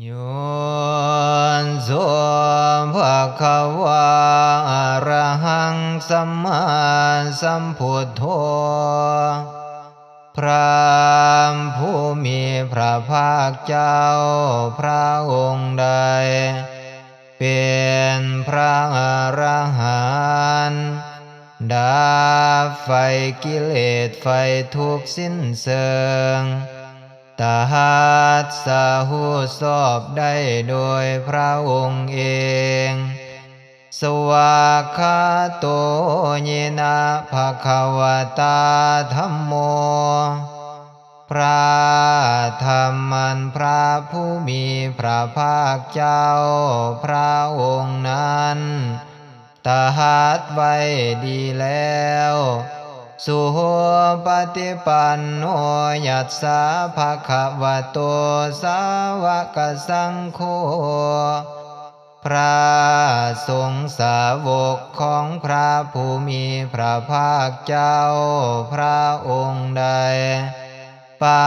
ໂຍ ໂສ ພະຄະວາ ອະຣະຫັງ ສຳມາສຳພຸດໂທ ພຣະຜູ້ມີພຣະພາກເຈົ້າພຣະອົງໃດ ເປັນພຣະອະຣະຫັນ ດັບໄຟກິເລດໄຟທຸກສິ້ນເຊີງ ຕະຫັດສະຮູ້ຊອບໄດ້ໂດຍພຣະອົງເອງ ສະຫວາກຂາໂຕ ເຍນະ ພະຄະວະຕາ ທຳໂມ ພຣະທຳອັນພຣະຜູ້ມີພຣະພາກເຈົ້າພຣະອົງນັ້ນ ຕະຫັດໄວ້ດີແລ້ວ ສຸໂຫປະຕິປັນໂນ ຍັດສາ ພະຄະວະໂຕ ສາວະກະສັງໂຄ ພຣະສົງສາວົກຂອງພຣະຜູ້ມີພຣະພາກເຈົ້າພຣະອົງໃດ ປະ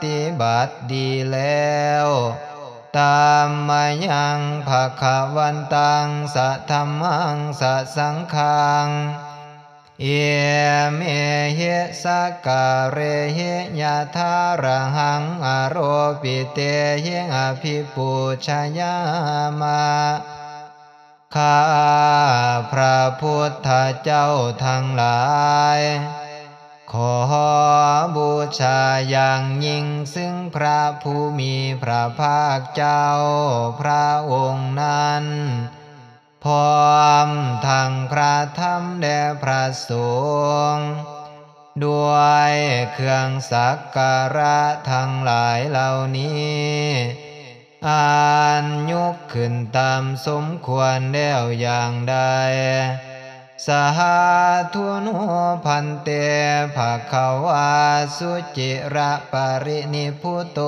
ຕິບັດດີແລ້ວ ຕາມມະຍັງ ພະຄະວັນຕັງ ສະທຳມັງ ສະສັງຄັງ ອິເມຫິ ສັກກາເຣຫິ ຍະຖາຣະຫັງ ອາໂຣປິເຕຫິ ອະພິປູຊະຍາມະ ຂ້າພຣະພຸດທະເຈົ້າທັງຫຼາຍ ຂໍບູຊາຢ່າງຍິ່ງ ຊຶ່ງພຣະຜູ້ມີພຣະພາກເຈົ້າພຣະອົງນັ້ນ ພ້ອມທັງພຣະທຳ ແລະ ພຣະສົງ ດ້ວຍເຄື່ອງສັກກາລະທັງຫຼາຍເຫຼົ່ານີ້ ອັນຍົກຂຶ້ນຕາມສົມຄວນແລ້ວຢ່າງໃດ ສາທຸໂນ ພັນເຕ ພະຄະວາ ສຸຈິຣະປະລິນິບພຸດໂຕ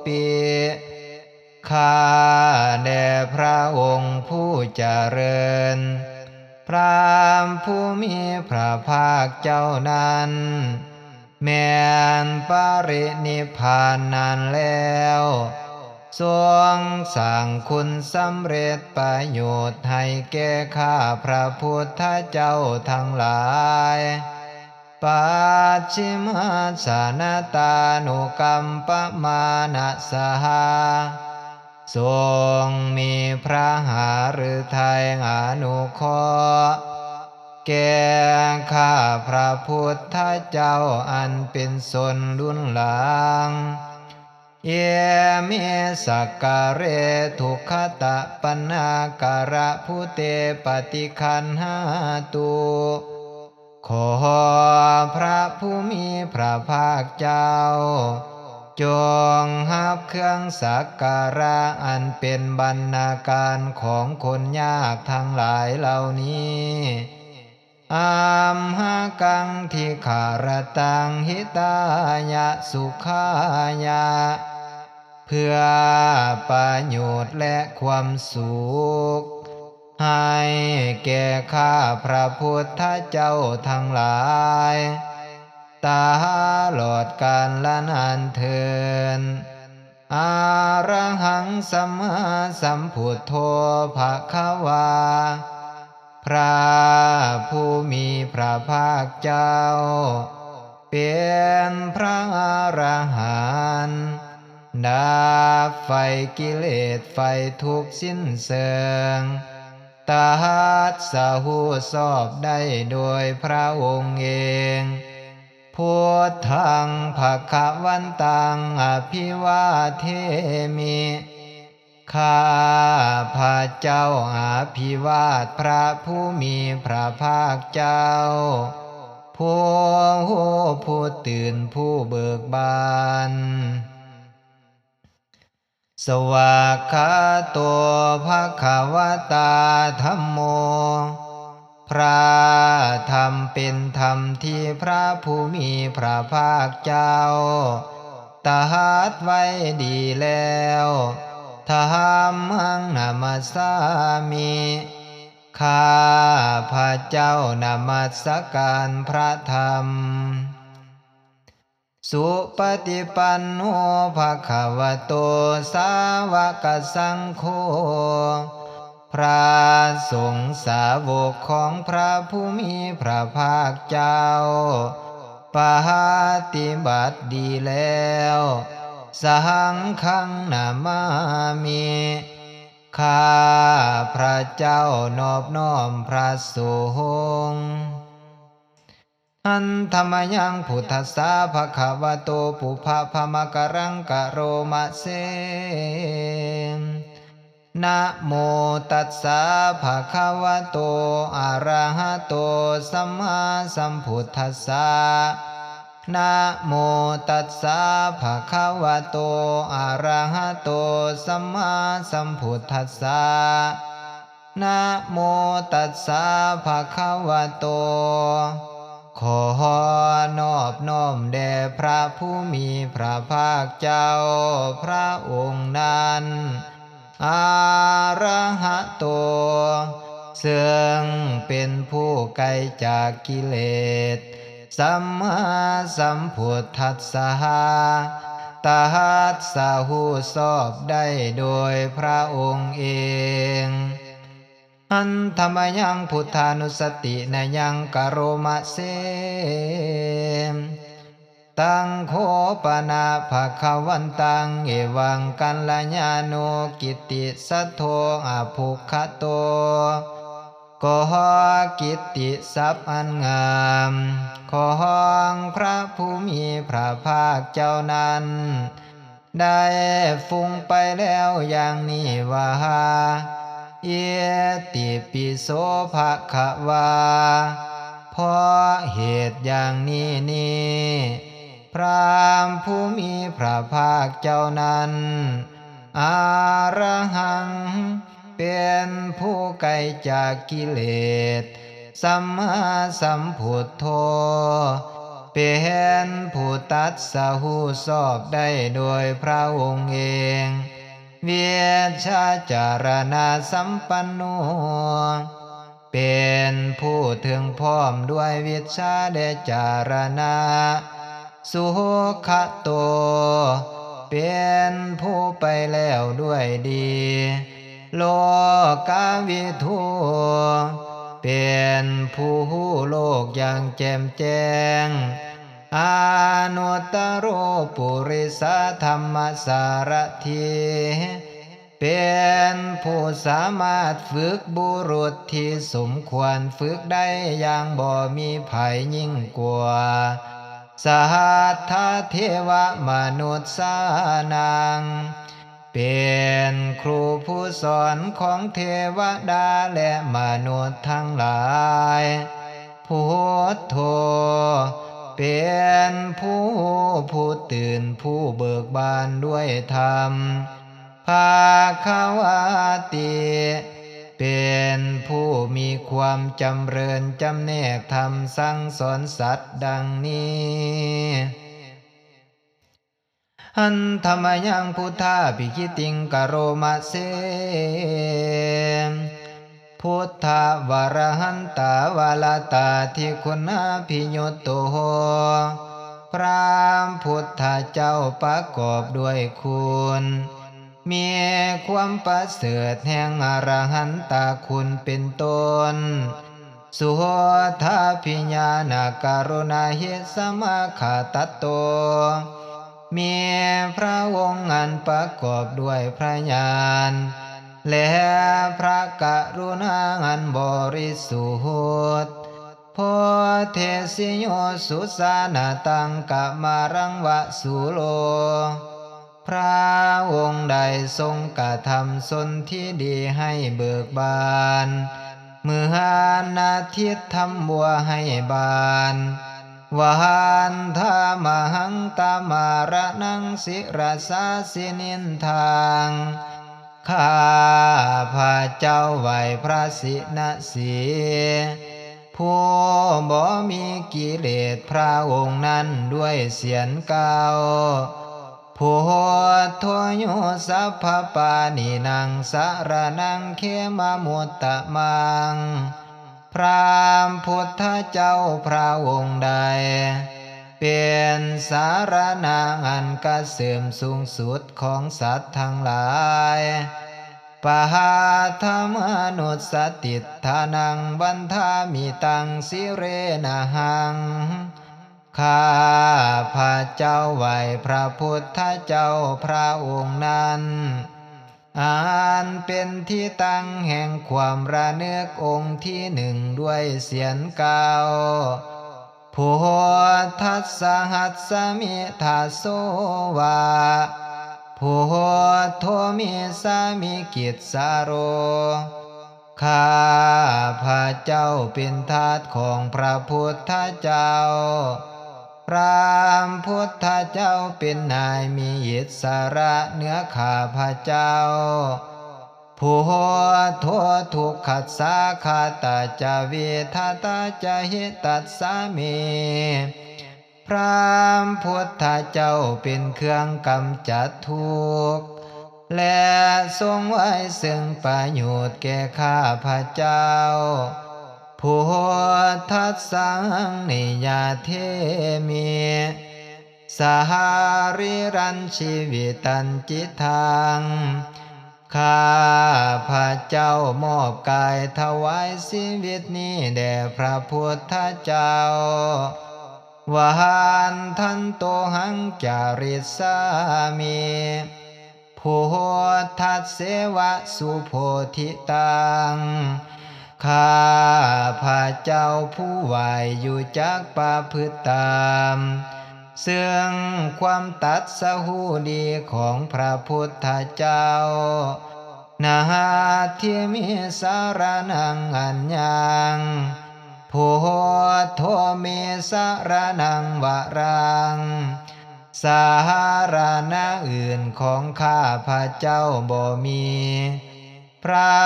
ປິ ຂ້າແດ່ພຣະອົງຜູ້ຈະເລີນ ພຣະຜູ້ມີພຣະພາກເຈົ້ານັ້ນ ແມ່ນປະລິນິບພານນານແລ້ວ ຊົງສ້າງຄຸນສຳເລັດປະໂຫຍດໃຫ້ແກ່ຂ້າພຣະພຸດທະເຈົ້າທັງຫຼາຍ ປັດຊິມາສະນະຕານຸກຳປະມານະສະຫາ ຊົງມີພຣະຫາລືໄທອະນຸເຄາະ ແກ່ຂ້າພຣະພຸດທະເຈົ້າອັນເປັນຊົນລຸນຫຼັງ ເອມິສັກກາເຣ ທຸກຂະຕະປັນນາກະຣະພຸເຕ ປະຕິຄັນຫາຕຸ ຂໍພຣະຜູ້ມີພຣະພາກເຈົ້າ ຈົ່ງຮັບເຄື່ອງສັກກາລະອັນເປັນບັນນາການຂອງຄົນຍາກທັງຫຼາຍເຫຼົ່ານີ້ ອັມຫະກັງທິຄາຣະຕັງ ຫິຕາຍະສຸຂາຍະ ເພື່ອປະໂຫຍດ ແລະ ຄວາມສຸກ ໃຫ້ແກ່ຂ້າພຣະພຸດທະເຈົ້າທັງຫຼາຍ ຕະຫຼອດການລະນານເທີນ. ອະຣະຫັງ ສຳມາສຳພຸດໂທ ພະຄະວາ ພຣະຜູ້ມີພຣະພາກເຈົ້າ ເປັນພຣະອະຣະຫັນ ດັບໄຟກິເລດໄຟທຸກສິ້ນເຊີງ ຕະຫັດສະຮູ້ຊອບໄດ້ໂດຍພຣະອົງເອງ ພຸດທັງພະຄະວັນຕັງ ອະພິວາເທມິ ຂ້າພະເຈົ້າອະພິວາດພຣະຜູ້ມີພຣະພາກເຈົ້າ ຜູ້ຮູ້ຜູ້ຕື່ນຜູ້ເບີກບານ. ສະຫວາກຂາໂຕ ພະຄະວະຕາ ທຳໂມ ພຣະທຳເປັນທຳທີ່ພຣະຜູ້ມີພຣະພາກເຈົ້າ ຕະຫັດໄວ້ດີແລ້ວ ທຳມັງນະມັດສາມິ ຂ້າພະເຈົ້ານະມັດສະການພຣະທຳ. ສຸປະຕິປັນໂນ ພະຄະວະໂຕ ສາວະກະສັງໂຄ ພະສົງສາວົກຂອງພະຜູ້ມີພະພາກເຈົ້າ ປະຕິບັດດີແລ້ວ ສະຫັງຄັງນະມາມິ ຂ້າພະເຈົ້ານອບນ້ອມພະສົງ. ຫັນທະມະຍັງພຸດທັດສະ ພະຄະວະໂຕ ປຸບພະພະມະກະລັງ ກະໂຣມະເຊ. ນະໂມຕັດສະ ພະຄະວະໂຕ ອະຣະຫະໂຕ ສຳມາສຳພຸດທັດສະ. ນະໂມຕັດສະ ພະຄະວະໂຕ ອະຣະຫະໂຕ ສຳມາສຳພຸດທັດສະ. ນະໂມຕັດສະ ພະຄະວະໂຕ ຂໍນອບນ້ອມແດ່ພະຜູ້ມີພະພາກເຈົ້າພະອົງນັ້ນ ອະຣະຫະໂຕ ເຊິ່ງເປັນຜູ້ໄກຈາກກິເລດ ສຳມາສຳພຸດທັດສະ ຕັດສະຮູ້ຊອບໄດ້ໂດຍພະອົງເອງ. ຫັນທະມະຍັງພຸດທານຸສະຕິນະຍັງ ກະໂຣມະເຊ. ຕັງໂຄປະນະພະຄະວັນຕັງ ເອວັງກັນລະຍາໂນ ກິດຕິສັດໂທ ອະພຸກຄະໂຕ ຂໍກິດຕິສັບອັນງາມຂອງພະຜູ້ມີພະພາກເຈົ້ານັ້ນ ໄດ້ຟຸ້ງໄປແລ້ວຢ່າງນີ້ວ່າ ອິຕິປິໂສພະຄະວາ ເພາະເຫດຢ່າງນີ້ນີ້ ພະຜູ້ມີພະພາກເຈົ້ານັ້ນ ອະຣະຫັງ ເປັນຜູ້ໄກຈາກກິເລດ ສຳມາສຳພຸດໂທ ເປັນຜູ້ຕັດສະຮູ້ຊອບໄດ້ໂດຍພະອົງເອງ ວິຊາຈາລະນະສຳປັນໂນ ເປັນຜູ້ເຖິງພ້ອມດ້ວຍວິຊາແລະຈາລະນະ ສຸໂຫຄະໂຕ ເປັນຜູ້ໄປແລ້ວດ້ວຍດີ ໂລກະວິທູ ເປັນຜູ້ຮູ້ໂລກຢ່າງແຈ່ມແຈ້ງ ອະນຸດຕະໂຣ ປຸລິສະທຳມະສາລະຖີ ເປັນຜູ້ສາມາດຝຶກບຸລຸດທີ່ສົມຄວນຝຶກໄດ້ຢ່າງບໍ່ມີໃຜຍິ່ງກວ່າ ສັດທາເທວະມະນຸດສານັງ ເປັນຄູຜູ້ສອນຂອງເທວະດາ ແລະ ມະນຸດທັງຫຼາຍ ພຸດໂທ ເປັນຜູ້ຮູ້ ຜູ້ຕື່ນ ຜູ້ເບີກບານດ້ວຍທຳ ພະຄະວາຕິ ເປັນຜູ້ມີຄວາມຈຳເລີນຈຳແນກທຳສັ່ງສອນສັດດັ່ງນີ້. ຫັນທະມະຍັງພຸດທາພິກິຕິງ ກະໂຣມະເຊ. ພຸດທະວະລະຫັນຕາວະລະຕາທິຄຸນນາພິຍຸດໂຕ ພະພຸດທະເຈົ້າປະກອບດ້ວຍຄຸນ ມີຄວາມປະເສີດແຫ່ງອະລະຫັນຕະຄຸນເປັນຕົ້ນ ສຸໂຫທາພິຍານະກະລຸນາຫິສະມາຄາຕັດໂຕ ມີພະອົງອັນປະກອບດ້ວຍພະຍານ ແລະ ພະກະລຸນາອັນບໍລິສຸດ ໂພເທສິໂຍສຸສານະຕັງກະມາລັງວະສຸໂລ ພະອົງໄດ້ຊົງກະທຳຊົນທີ່ດີໃຫ້ເບີກບານ ເໝືອນອາທິດທຳບົວໃຫ້ບານ ວັນທາມະຫັງຕາມາລະນັງສິລະສາສິນິນທັງ ຂ້າພະເຈົ້າໄຫວ້ພະສິນະສີ ຜູ້ບໍ່ມີກິເລດພະອົງນັ້ນດ້ວຍສຽນເກົ່າ ພຸດໂທໂຍສັບພະປານີນັງສະລະນັງເຂມະມຸດຕະມັງ ພະພຸດທະເຈົ້າພະອົງໃດ ເປັນສາລະນະອັນກະເສີມສູງສຸດຂອງສັດທັງຫຼາຍ. ປະຫາທະມານຸດສະຕິດຖານັງວັນທາມິຕັງສິເຣນະຫັງ ຂ້າພະເຈົ້າໄຫວ້ພະພຸດທະເຈົ້າພະອົງນັ້ນ ອັນເປັນທີ່ຕັ້ງແຫ່ງຄວາມລະນຶກອົງທີໜຶ່ງດ້ວຍສຽງກ່າວ ພຸດທັດສະຫັດສະມິທາໂສວະ ພຸດໂທເມສະມິກິດສະໂລ ຂ້າພະເຈົ້າເປັນທາດຂອງພະພຸດທະເຈົ້າ. ພະພຸດທະເຈົ້າເປັນນາຍມີອິດສະລະເໜືອຂ້າພະເຈົ້າ. ພຸດໂທທຸກຂັດສາຄາຕາຈະເວທະຕາຈະຫິຕັດສະເມ. ພະພຸດທະເຈົ້າເປັນເຄື່ອງກຳຈັດທຸກ ແລະ ຊົງໄວ້ເຊິ່ງປະໂຫຍດແກ່ຂ້າພະເຈົ້າ. ພຸດທັດສັງນິຍາເທມິ ສະຫາຣີຣັນຊີວິຕັນຈິທັງ ຂ້າພະເຈົ້າມອບກາຍຖວາຍຊີວິດນີ້ແດ່ພະພຸດທະເຈົ້າ. ວັນທັນໂຕຫັງຈາຣິສາມິ ພຸດທັດເສວະສຸໂພທິຕັງ ຂ້າພະເຈົ້າຜູ້ໄຫວ້ຢູ່ຈັກປະພຶດຕາມ ເຊິ່ງຄວາມຕັດສະຮູ້ດີຂອງພະພຸດທະເຈົ້າ. ນາທິເມສະລະນັງອັນຍັງ ພຸດໂທເມສະລະນັງວະລັງ ສາລະນະອື່ນຂອງຂ້າພະເຈົ້າບໍ່ມີ. ພະ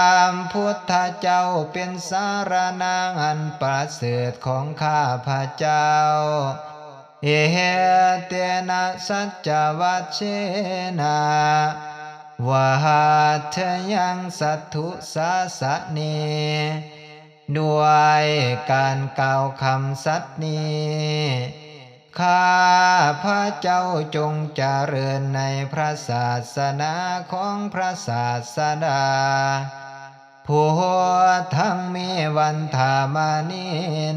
ພຸດທະເຈົ້າເປັນສາລະນະອັນປະເສີດຂອງຂ້າພະເຈົ້າ. ເອເຕນະສັດຈະວັດເຊນະ ວັດທະຍັງສັດຖຸສາສະເນ ດ້ວຍການກ່າວຄຳສັດນີ້ ຂ້າພະເຈົ້າຈົ່ງຈະເລີນໃນພະສາສະໜາຂອງພະສາສະດາ. ພຸດທັງເມວັນທາມະເນ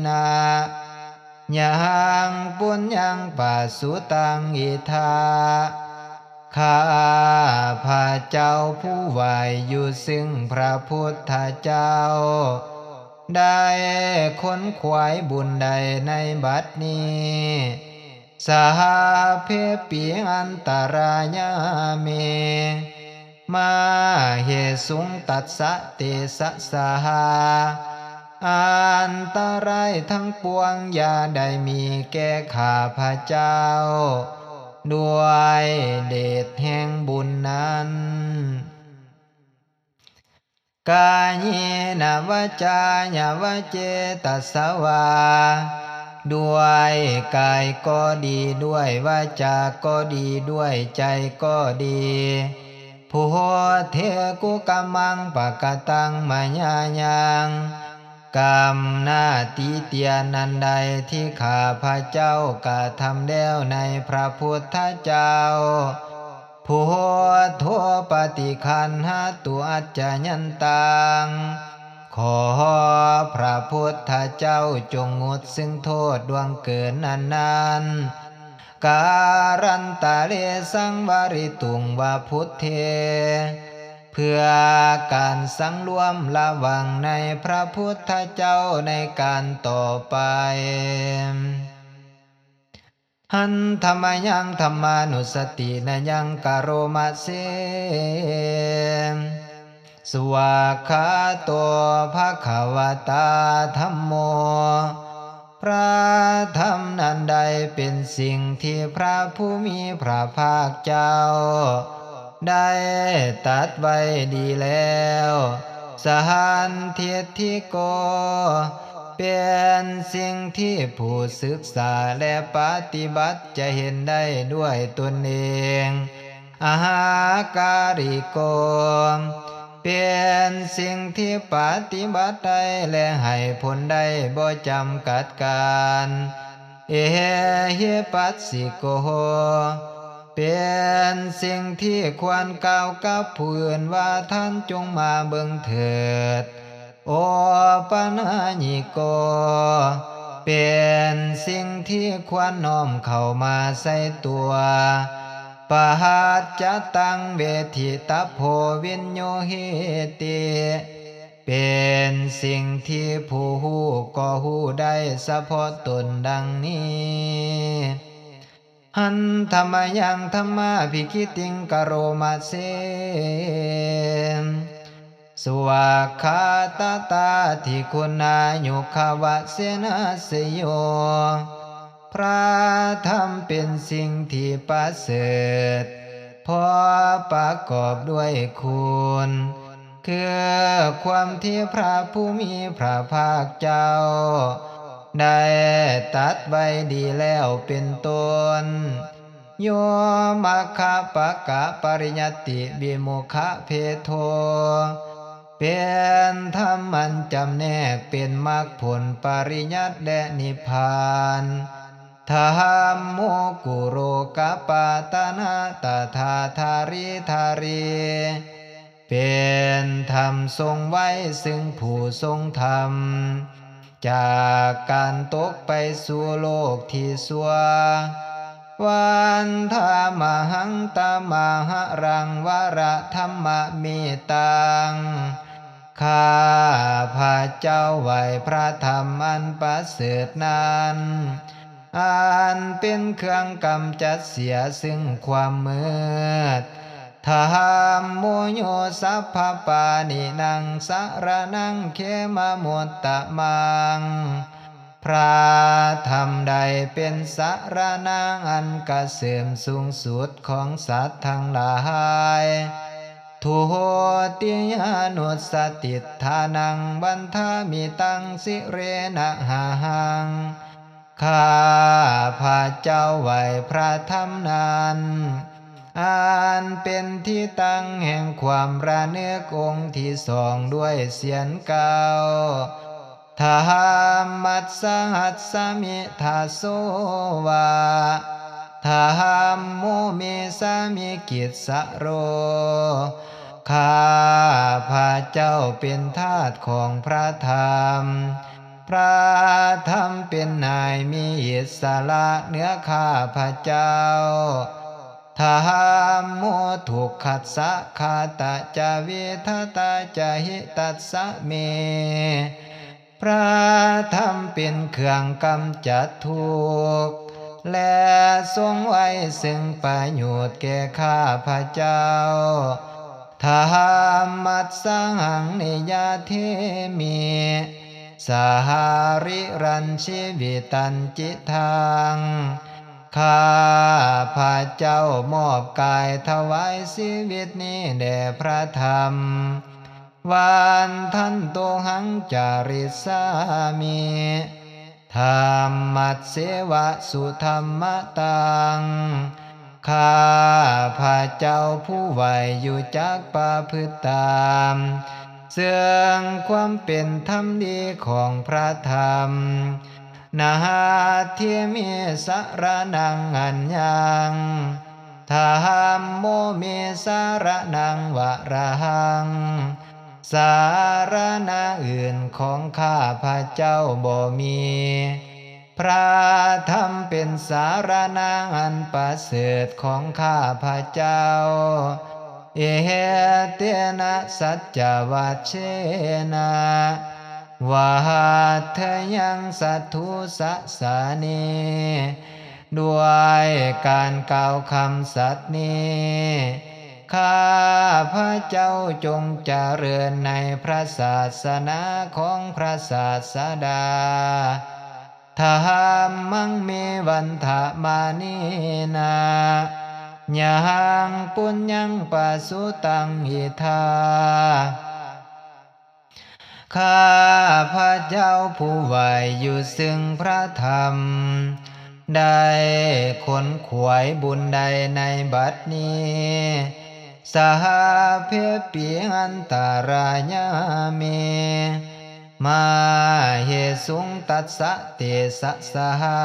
ນະ ຍັງປຸນຍັງປະສຸຕັງອິທາ ຂ້າພະເຈົ້າຜູ້ໄຫວ້ຢູ່ຊຶ່ງພະພຸດທະເຈົ້າ ໄດ້ຂົນຂວາຍບຸນໃດໃນບັດນີ້ ສະຫະເພປີອັນຕະລາຍາເມ ມະເຫສຸງຕັດສະເຕຊະສະຫາ ອັນຕະລາຍທັງປວງຢ່າໄດ້ມີແກ່ຂ້າພະເຈົ້າ ດ້ວຍເດດແຫ່ງບຸນນັ້ນ. ກາເຍນະວາຈາຍະວະເຈຕະສະວາ ດ້ວຍກາຍກໍດີ ດ້ວຍວາຈາກໍດີ ດ້ວຍໃຈກໍດີ ພຸດເທກຸກຳມັງປະກະຕັງມະຍາຍັງ ກຳນາຕິຕຽນອັນໃດທີ່ຂ້າພະເຈົ້າກະທຳແລ້ວໃນພະພຸດທະເຈົ້າ ພຸດໂທປະຕິຄັນຫະຕຸອັດຈະຍັນຕັງ ຂໍພະພຸດທະເຈົ້າຈົ່ງງົດຊຶ່ງໂທດລ່ວງເກີນອັນນັ້ນ ກາລັນຕະເລສັງວະລິຕຸງວະພຸດເທ ເພື່ອການສັງລວມລະວັງໃນພະພຸດທະເຈົ້າໃນການຕໍ່ໄປ. ຫັນທຳມະຍັງທຳມານຸດສະຕິນະຍັງກະໂຣມະເສ ສະຫວາກຂາໂຕ ພະຄະວະຕາ ທຳໂມ ພະທຳນັ້ນໄດ້ເປັນສິ່ງທີ່ພະຜູ້ມີພະພາກເຈົ້າໄດ້ຕັດໄວ້ດີແລ້ວ ສະຫັນທິດທິໂກ ເປັນສິ່ງທີ່ຜູ້ສຶກສາ ແລະ ປະຕິບັດຈະເຫັນໄດ້ດ້ວຍຕົນເອງ ອະຫາກາລິໂກ ເປັນສິ່ງທີ່ປະຕິບັດໄດ້ ແລະ ໃຫ້ຜົນໄດ້ບໍ່ຈຳກັດການ ເອຫິປັດສິໂກ ເປັນສິ່ງທີ່ຄວນກ່າວກັບຜູ້ອື່ນວ່າ ທ່ານຈົ່ງມາເບິ່ງເຖີດ. ໂອປະນາຍິໂກ ເປັນສິ່ງທີ່ຄວນນ້ອມເຂົ້າມາໃສ່ຕົວ. ປະຫັດຈະຕັງເວທິຕະໂພວິນໂຍຫິຕິ ເປັນສິ່ງທີ່ຜູ້ຮູ້ກໍຮູ້ໄດ້ສະເພາະຕົນດັ່ງນີ້. ຫັນທະມະຍັງທຳມາພິກິຕິງກະໂຣມະເຊ ສວາກຂາຕະຕາທິຄຸນາຍຸຂະວະເສນາສະໂຍ ພະທຳເປັນສິ່ງທີ່ປະເສີດ ເພາະປະກອບດ້ວຍຄຸນ ຄືຄວາມທີ່ພະຜູ້ມີພະພາກເຈົ້າ ໄດ້ຕັດໄວ້ດີແລ້ວເປັນຕົ້ນ ໂຍມັກຂະປະກະປະລິຍັດຕິວິມຸກຂະເພໂທ ເປັນທຳອັນຈຳແນກເປັນມັກຜົນປະລິຍັດ ແລະ ນິບພານ. ທຳໂມກຸໂຣກະປາຕະນາຕະຖາທາຣິທາຣີ ເປັນທຳຊົງໄວ້ເຊິ່ງຜູ້ຊົງທຳ ຈາກການຕົກໄປສູ່ໂລກທີ່ຊົ່ວ. ວັນທາມະຫັງຕະມະຫະລັງວະລະທຳມະເມຕັງ ຂ້າພະເຈົ້າໄຫວ້ພະທຳອັນປະເສີດນັ້ນ ອັນເປັນເຄື່ອງກຳຈັດເສຍເຊິ່ງຄວາມມືດ. ທຳໂມໂຍສັບພະປານິນັງສະລະນັງເຂມະມຸດຕະມັງ ພະທຳໃດເປັນສະລະນັງອັນກະເສີມສູງສຸດຂອງສັດທັງຫຼາຍ. ທຸຕິຍານຸດສະຕິດຖານັງວັນທາມິຕັງສິເຣນະຫະຫັງ ຂ້າພະເຈົ້າໄຫວ້ພະທຳນັ້ນ ອັນເປັນທີ່ຕັ້ງແຫ່ງຄວາມລະນຶກອົງທີສອງດ້ວຍສຽນເກົ້າ. ທຳມັດສະຫັດສະມິທາໂສວະ ທຳໂມເມສະມິກິດສະໂລ ຂ້າພະເຈົ້າເປັນທາດຂອງພະທຳ ພະທຳເປັນນາຍມີອິດສະຫຼະເໜືອຂ້າພະເຈົ້າ. ທຳໂມທຸກຂັດສະຄາຕະຈະວິທາຕາຈະຫິຕັດສະເມ ພະທຳເປັນເຄື່ອງກຳຈັດທຸກ ແລະ ຊົງໄວ້ເຊິ່ງປະໂຫຍດແກ່ຂ້າພະເຈົ້າ. ທຳມັດສະຫັງນິຍາເທມິ ສະຫາຣິລັນຊີວິຕັນຈິທັງ ຂ້າພະເຈົ້າມອບກາຍຖວາຍຊີວິດນີ້ແດ່ພະທຳ. ວັນທັນໂຕຫັງຈາຣິສາມິ ທຳມັດເສວະສຸທຳມະຕັງ ຂ້າພະເຈົ້າຜູ້ໄຫວຢູ່ຈັກປະພຶດຕາມ ເຊິ່ງຄວາມເປັນທຳດີຂອງພະທຳ. ນະຫັດຖິເມສະລະນັງອັນຍັງ ທຳໂມເມສະລະນັງວະລະຫັງ ສາລະນະອື່ນຂອງຂ້າພະເຈົ້າບໍ່ມີ ພະທຳເປັນສາລະນະອັນປະເສີດຂອງຂ້າພະເຈົ້າ. ເອເຕນະສັດຈະວັດເຊນະ ວັດທະຍັງສັດຖຸສະສານີ ດ້ວຍການກ່າວຄຳສັດນີ້ ຂ້າພະເຈົ້າຈົ່ງຈະເລີນໃນພະສາສະໜາຂອງພະສາສະດາ. ທຳມັງເມວັນທະມາເນນະ ຍັງປຸນຍັງປະສຸຕັງອິທາ ຂ້າພະເຈົ້າຜູ້ໄຫວຢູ່ເຊິ່ງພະທຳ ໄດ້ຂົນຂວາຍບຸນໄດ້ໃນບັດນີ້. ສະຫະເພປິອັນຕະລາຍາເມ ມະເຫສຸງ ຕັດສະ ເຕຊະສະຫາ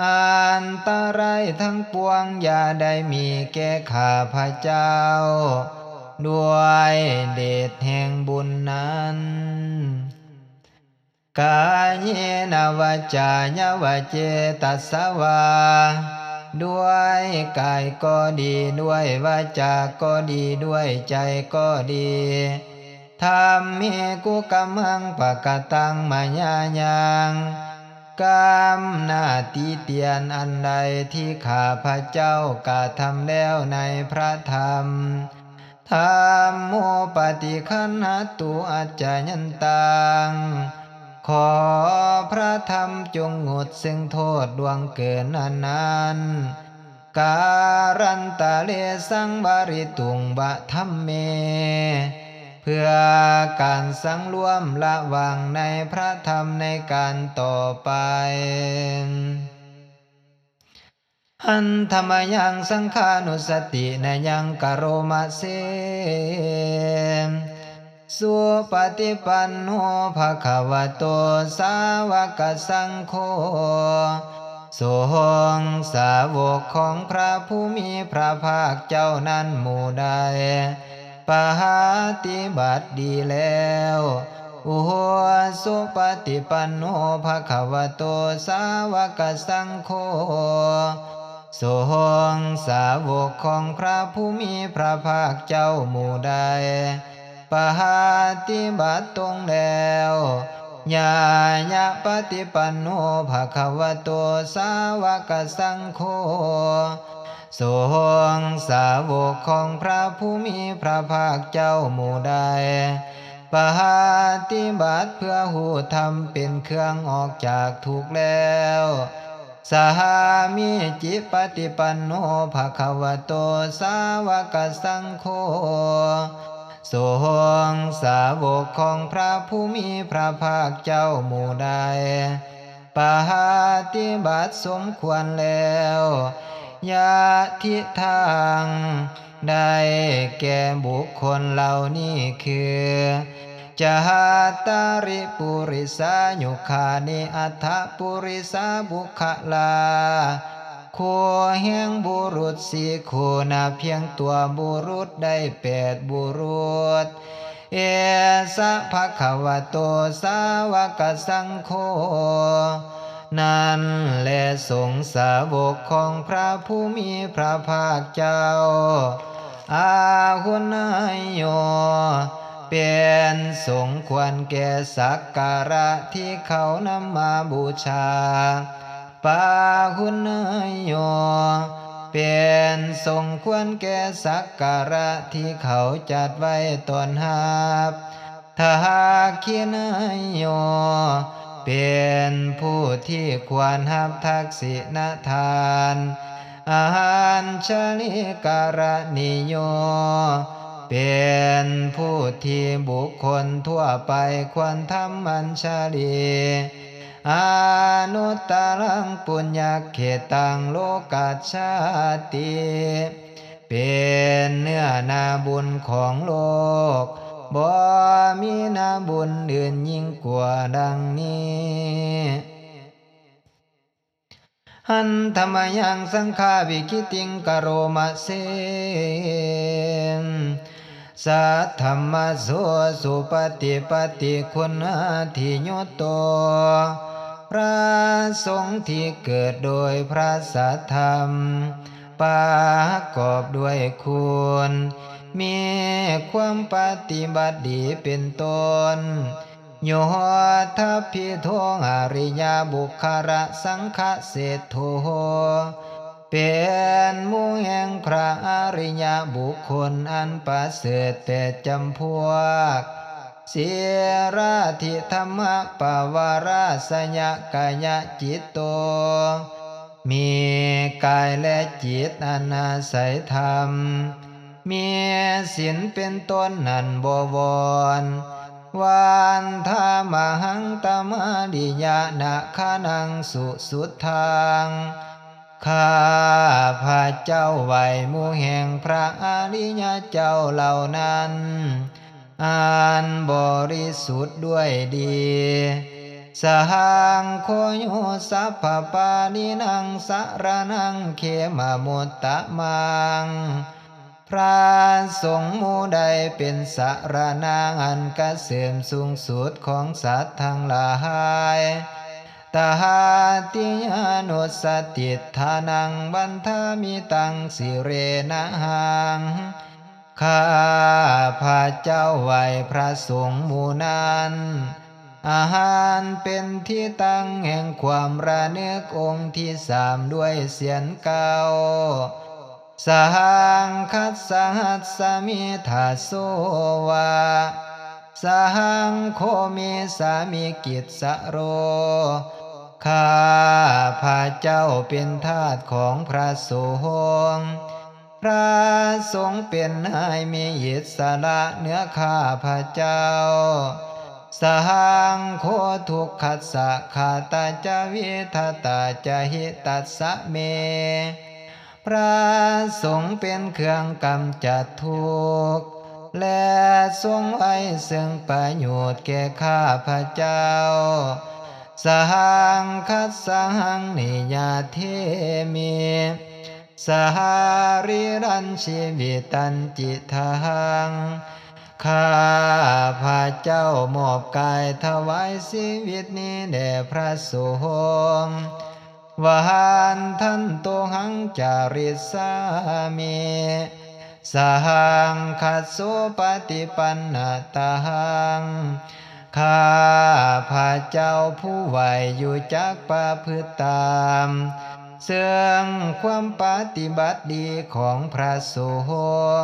ອັນຕະລາຍທັງປວງ ຢ່າໄດ້ມີແກ່ຂ້າພະເຈົ້າ ດ້ວຍເດດແຫ່ງບຸນນັ້ນ ກາເຍນະວາຈາຍະວະເຈຕະສະວາ ດ້ວຍກາຍກໍດີ ດ້ວຍວາຈາກໍດີ ດ້ວຍໃຈກໍດີ ທຳເມກຸກຳມັງປະກະຕັງມະຍາຍັງ ກຳໜ້າຕິຕຽນອັນໃດທີ່ຂ້າພະເຈົ້າກະທຳແລ້ວໃນພະທຳ ທຳໂມປະຕິຄັນຫະຕຸອັດຈະຍັນຕັງ ຂໍພະທຳຈົ່ງງົດເຊິ່ງໂທດລ່ວງເກີນອັນນັ້ນ ກາລັນຕະເລສັງວະລິຕຸງວະທຳເມ ເພື່ອການສັງລວມລະວັງໃນພະທຳໃນການຕໍ່ໄປ. ຫັນທະມະຍັງສັງຄານຸສະຕິນະຍັງກະໂຣມະເສ ສຸປະຕິປັນໂນ ພະຄະວະໂຕ ສາວະກະສັງໂຄ ສົງສາວົກຂອງພະຜູ້ມີພະພາກເຈົ້ານັ້ນໝູ່ໃດປະຕິບັດດີແລ້ວ ອຸໂຫ ສຸປະຕິປັນໂນ ພະຄະວະໂຕ ສາວະກະສັງໂຄ ສົງສາວົກຂອງພະຜູ້ມີພະພາກເຈົ້າໝູ່ໃດ ປະຕິບັດຕົງແລ້ວ ຍາຍະປະຕິປັນໂນ ພະຄະວະໂຕ ສາວະກະສັງໂຄ ສົງສາວົກຂອງພະຜູ້ມີພະພາກເຈົ້າໝູ່ໃດ ປະຕິບັດເພື່ອຮູ້ທຳເປັນເຄື່ອງອອກຈາກທຸກແລ້ວ ສາມີຈິປະຕິປັນໂນ ພະຄະວະໂຕ ສາວະກະສັງໂຄ ສົງສາວົກຂອງພະຜູ້ມີພະພາກເຈົ້າໝູ່ໃດ ປະຕິບັດສົມຄວນແລ້ວ ຍະທິທັງ ໄດ້ແກ່ບຸກຄົນເຫຼົ່ານີ້ຄື ຈັດຕາລິປຸລິສາຍຸຄານິ ອັດຖະປຸລິສາບຸກຄະລາ ຄູ່ແຫ່ງບຸລຸດສີ່ຄູ່ ນັບຮຽງຕົວບຸລຸດໄດ້ແປດບຸລຸດ ເອສະພະຄະວະໂຕ ສາວະກະສັງໂຄ ນັ້ນແລ ສົງສາວົກຂອງພະຜູ້ມີພະພາກເຈົ້າ ອາຫຸນນະໂຍ ເປັນສົງຄວນແກ່ສັກກາລະທີ່ເຂົານຳມາບູຊາ ປາຫຸນນະໂຍ ເປັນສົງຄວນແກ່ສັກກາລະທີ່ເຂົາຈັດໄວ້ຕ້ອນຮັບ ທັກຂິນະໂຍ ເປັນຜູ້ທີ່ຄວນຮັບທັກສິນະທານ ອັນຊະລີກະລະນິໂຍ ເປັນຜູ້ທີ່ບຸກຄົນທົ່ວໄປຄວນທຳອັນຊະລີ ອະນຸດຕະລັງປຸນຍະເຂຕັງໂລກັດສາຕິ ເປັນເນື້ອນາບຸນຂອງໂລກ ບໍ່ມີນາບຸນອື່ນຍິ່ງກວ່າດັ່ງນີ້. ຫັນທະມະຍັງສັງຄາວິກິຕິງກະໂຣມະເສ ສັດທຳມະໂສ ສຸປະຕິປັດຕິຄຸນນາທິໂຍໂຕ ພະສົງທີ່ເກີດໂດຍພະສັດທຳ ປະກອບດ້ວຍຄຸນ ມີຄວາມປະຕິບັດດີເປັນຕົ້ນ ໂຍທະພິໂທ ອະລິຍະບຸກຄະລະສັງຄະເສດໂທ ເປັນໝູ່ແຫ່ງພະອະລິຍະບຸກຄົນອັນປະເສີດແປດຈຳພວກ ສີລາທິທຳມະປະວາລາສະຍະກາຍະຈິດໂຕ ມີກາຍແລະຈິດອັນອາໄສທຳ ມີສິນເປັນຕົ້ນນັ້ນບໍ່ວອນ ວັນທາມະຫັງຕະມາລິຍະນະຄະນັງສຸສຸດທັງ ຂ້າພະເຈົ້າໄຫວ້ໝູ່ແຫ່ງພະອະລິຍະເຈົ້າເຫຼົ່ານັ້ນ ອັນບໍລິສຸດດ້ວຍດີ. ສະຫັງໂຄໂຍ ສັບພະປານີນັງ ສະຣະນັງ ເຂມະມຸດຕະມັງ. ພຣະສົງໝູ່ໃດເປັນສະຣະນາອັນກະເສີມສູງສຸດຂອງສັດທັງຫຼາຍ. ຕະຫັດຕິຍານຸດສະຕິດຖານັງ ວັນທາມິຕັງ ສິເຣນະຫັງ. ຂ້າພະເຈົ້າໄຫວ້ພຣະສົງໝູ່ນັ້ນ ອາຫານເປັນທີ່ຕັ້ງແຫ່ງຄວາມລະນຶກອົງທີສາມດ້ວຍສຽນເກົ້າ. ສະຫັງຄັດສະຫັດສະມິທາໂສວະ ສະຫັງໂຄເມສາມິກິດສະໂຣ. ຂ້າພະເຈົ້າເປັນທາດຂອງພຣະສົງ. ພຣະສົງເປັນນາຍມີອິດສະຫຼະເໜືອຂ້າພະເຈົ້າ. ສະຫັງໂຄທຸກຂັດສະ ຄາຕາຈະວິທາຕາຈະຫິຕັດສະເມ. ພຣະສົງເປັນເຄື່ອງກຳຈັດທຸກ ແລະ ຊົງໄວ້ເຊິ່ງປະໂຫຍດແກ່ຂ້າພະເຈົ້າ. ສະຫັງຄັດສະຫັງນິຍາເທມິ ສະຫະຣີລັນຊີວິຕັນຈິທາງ. ຂ້າພະເຈົ້າມອບກາຍຖວາຍຊີວິດນີ້ແດ່ພຣະສົງ. ວະຫັນທັນໂຕຫັງຈາຣິສາມິ ສະຫັງຄັດໂສປະຕິປັນນະຕະຫັງ. ຂ້າພະເຈົ້າຜູ້ໄຫວ້ຢູ່ຈັກປະພຶດຕາມ ເຊິ່ງຄວາມປະຕິບັດດີຂອງພຣະສົງ.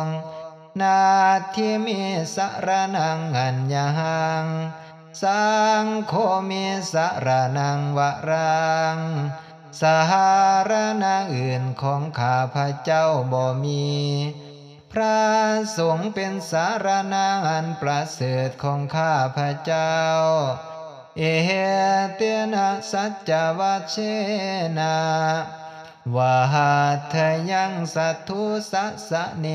ນັດຖິເມສະຣະນັງອັນຍະຫັງ ສັງໂຄເມສະຣະນັງວະຣັງ. ສະຫະຣະນະອື່ນຂອງຂ້າພະເຈົ້າບໍ່ມີ. ພຣະສົງເປັນສະຣະນະອັນປະເສີດຂອງຂ້າພະເຈົ້າ. ເອເທນະສັດຈະວັດເຊນະ ວະຫັດທະຍັງສັດຖຸສາສະເນ.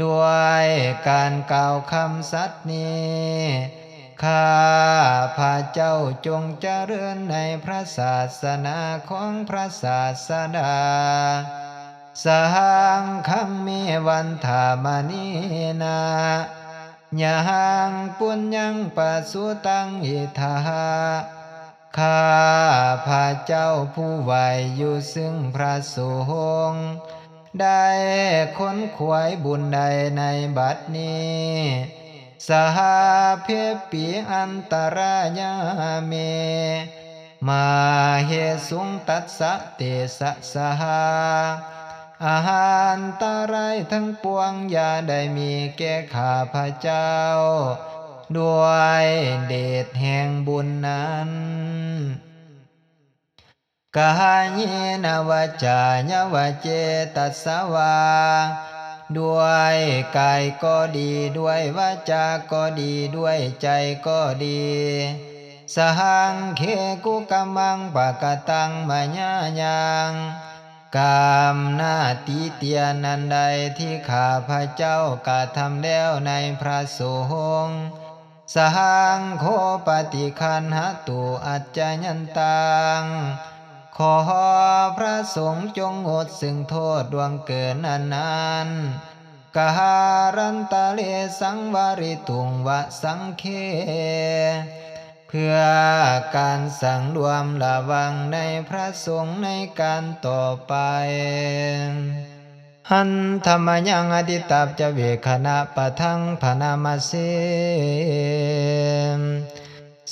ດ້ວຍການກ່າວຄຳສັດນີ້ ຂ້າພະເຈົ້າຈົ່ງຈະເລີນໃນພຣະສາສະໜາຂອງພຣະສາສະດາ. ສະຫັງຄັງເມວັນທາມະນີນະ ຍະຫັງປຸນຍັງປະສຸຕັງອິດຖະຫະ. ຂ້າພະເຈົ້າຜູ້ໄຫວ້ຢູ່ຊຶ່ງພຣະສົງ ໄດ້ຂົນຂວາຍບຸນໃດໃນບັດນີ້ ສະຫະເພປີອັນຕະລາຍາເມ ມະເຫສຸງຕັດສະເຕຊະສະຫາ. ອາຫານຕະລາຍທັງປວງຢ່າໄດ້ມີແກ່ຂ້າພະເຈົ້າ ດ້ວຍເດດແຫ່ງບຸນນັ້ນ. ກາເຍນະວາຈາຍະວາເຈຕັດສະວາ ດ້ວຍກາຍກໍດີ ດ້ວຍວາຈາກໍດີ ດ້ວຍໃຈກໍດີ. ສະຫັງເຄກຸກຳມັງປະກະຕັງມະຍາຍັງ ກຳໜ້າຕິຕຽນອັນໃດທີ່ຂ້າພະເຈົ້າກະທຳແລ້ວໃນພຣະສົງ. ສະຫັງໂຄປະຕິຄັນຫະຕຸອັດຈະຍັນຕັງ ຂໍພຣະສົງຈົ່ງງົດຊຶ່ງໂທດລ່ວງເກີນອັນນັ້ນ. ກະຫາລັນຕະເລສັງວາລິຕຸງວະສັງເຄ ເພື່ອການສັງລວມລະວັງໃນພຣະສົງໃນການຕໍ່ໄປ. ຫັນທະມະຍັງອະທິຕາປະເຈເວກຂະນະປະທັງພະນາມະເສ.